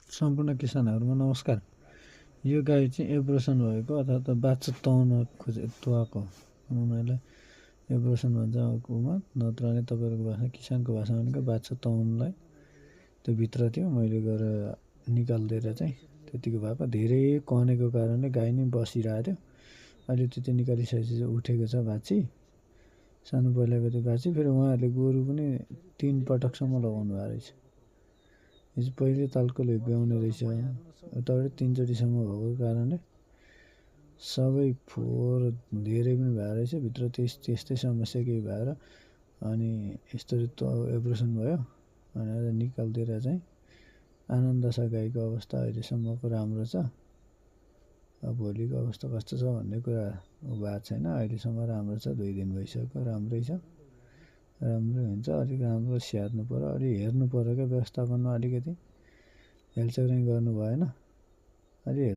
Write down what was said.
सम्पूर्ण किसानहरुमा नमस्कार। यो गाई चाहिँ एब्रोसन भएको अथवा त बाछा तौन तुवाको उनीहरूलाई एब्रोसन भन्छ गाउँमा, नत्र भने तपाईँहरूको भाषा किसानको भाषामा भनेको बाछा तौनलाई त्यो भित्र थियो, मैले गएर निकालिदिएर चाहिँ त्यतिको भएको। धेरै कनेको कारणले गाई नै बसिरहेको थियो। अहिले त्यो निकालिसकेपछि उठेको छ बाछी, सानो पहिलाको त्यो बाछी। फेरि उहाँहरूले गोरु पनि 3 पटकसम्म लगाउनु भएको रहेछ। यो चाहिँ पहिले तालकोले ब्याउने रहेछ, उताबाट 3 चोटिसम्म भएको कारणले सबै फोहोर धेरै पनि भएको रहेछ भित्र। त्यस्तै समस्या केही भएर अनि यस्तो एब्रोसन भयो। अनि आज निकालिदिएर चाहिँ आनन्द छ। गाईको अवस्था अहिलेसम्मको राम्रो छ। अब भोलिको अवस्था कस्तो छ भन्ने कुरा भएको छैन। अहिलेसम्म राम्रो छ, 2 दिन भइसक्यो, राम्रै छ। राम्रो हुन्छ, अलिक राम्रो स्याहार्नु पर्यो, अलि हेर्नु पर्यो क्या। व्यवस्थापनमा अलिकति हेलचक्राइ गर्नु भएन। अलि